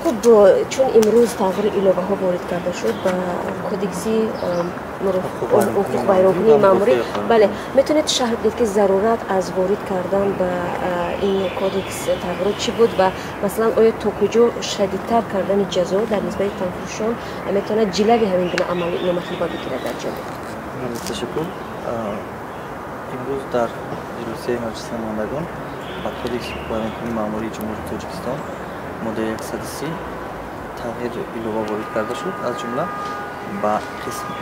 Хуб, чун имрӯз тағйиру иловаҳо ворид карда шуд ба кодекси ҳуқуқвайронкунии маъмурӣ, бале, метавонед шарҳ бидед, ки зарурат аз ворид кардан ба ин кодекс тағйирот чӣ буд ва масалан, оё то куҷо шадидтар кардани ҷазо дар нисбати танфурӯшон метавонад ҷилави ҳамин гуна амали номатлуба бигирад дар ҷомеа? Ташаккур. Имрӯз дар ҷаласаи Маҷлиси намояндагон ба Кодекси ҳуқуқвайронкунии маъмурии Ҷумҳурии Тоҷикистон, моддаи 130 тағйир илова ворид карда шуд, аз ҷумла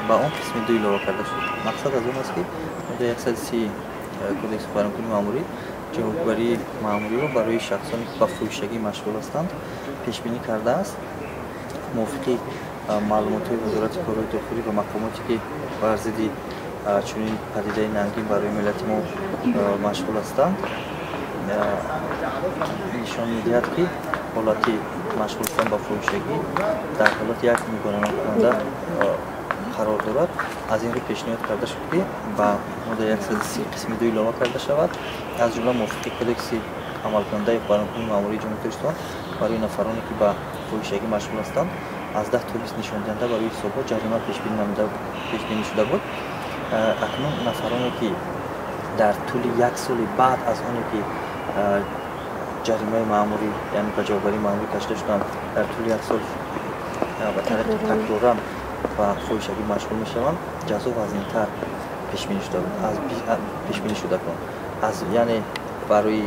ба он қисми ду илова карда шуд. Мақсад аз он аст, ки моддаи 130 Кодекси ҳуқуқвайронкунии маъмурӣ ҷавобгарии маъмуриро барои шахсоне, ки ба фоҳишагӣ машғул ҳастанд, пешбинӣ кардааст. Мувофиқи маълумотҳои Вазорати корҳои дохилӣ ва мақомоте, ки бар зидди чунин падидаи нангин барои миллати мо машғул ҳастанд, нишон медиҳад, ки ҳолати машғул шудан ба фоҳишагӣ дар ҳолати як нигаронкунанда қарор дорад. Аз ин рӯ пешниҳод карда шуд, ки ба моддаи 130 қисми ду илова карда шавад. Аз ҷумла, мувофиқи кодекси амалкунандаи ҳуқуқвайронкунии маъмурии Ҷумҳурии Тоҷикистон барои нафароне, ки ба фоҳишагӣ машғул ҳастанд, аз 10 то 20 нишондиҳанда барои ҳисобҳо ҷарима пешбинӣ шуда буд. Акнун нафароне, ки дар тӯли як соли баъд аз оне ки ҷаримаи маъмурӣ, яъне ба ҷавобгарии маъмурӣ кашида шуданд, дар тӯли як сол ба тариқи такроран ба фоҳишагӣ машғул мешаванд, ҷазо вазнинтар пешбинӣ шуда буд. Аз, яъне, барои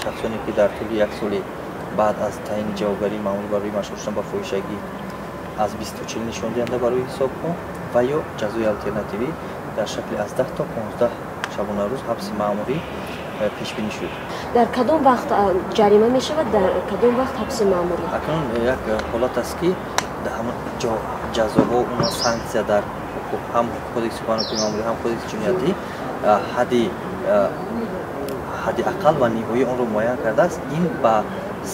шахсоне, ки дар тӯли як соли баъд аз таъини ҷавобгарии маъмурӣ барои машғул шудан ба фоҳишагӣ, аз 20 то 40 нишондиҳанда барои ҳисобҳо ва ё ҷазои алтернативӣ дар шакли аз 10 то 15 шабонарӯз ҳабси маъмурӣ пешбинӣ шуд. Дар кадом вақт ҷарима мешавад, дар кадом вақт ҳабси маъмурӣ? Акнун як ҳолат аст, ки ҳамон ҷазоҳо, умуман санксия дар ҳуқуқ, ҳам Кодекси ҳуқуқвайронкунии маъмурӣ, ҳам Кодекси ҷиноятӣ, ҳадди ақал ва ниҳоии онро муайян кардааст. Ин ба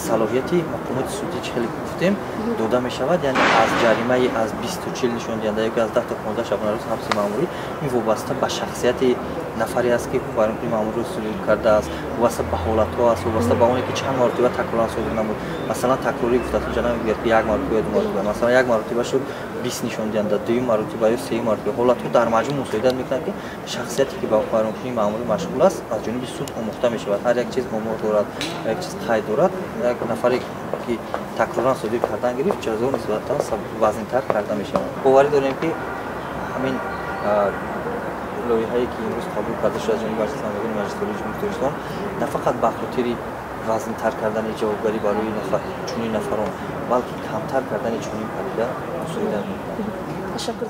салоҳияти мақомоти судӣ, чӣ хеле гуфтем, дода мешавад, яъне аз ҷаримаи аз 20 то 40 нишондиҳанда ё ки аз 10 то 15 шабонарӯз ҳабси маъмурӣ. Ин вобаста ба шахсияти нафаре аст, ки ҳуқуқвайронкунии маъмуриро содир кардааст, вобаста ба ҳолатҳо аст, вобаста ба оне, ки чанд маротиба такроран содир намуд. Масалан, такрорӣ гуфтааст, инҷа намегӯяд, ки як маротиба ё ду маротиба. Масалан, як маротиба шуд 20 нишондиҳанда, дуюм маротиба ё сеюм маротиба. Ҳолатҳо дар маҷмӯъ мусоидат мекунанд, ки шахсияте, ки ба ҳуқуқвайронкунии маъмурӣ машғул аст, аз ҷониби суд омӯхта мешавад. Ҳар як чиз омор дорад, як чиз қайд дорад. Як нафаре, ки такроран содир кардан гирифт, ҷазо нисбатан вазнинтар карда мешавад. Боварӣ дорем, ки ҳамин лоиҳае, ки имрӯз қабул карда шуд аз ҷониби Маҷлиси намояндагони Маҷлиси Олии Ҷумҳурии Тоҷикистон, на фақат ба хотири вазнинтар кардани ҷавобгарӣ барои чунин нафарон, балки камтар кардани чунин падида мусоидат мекунад. Ташаккур.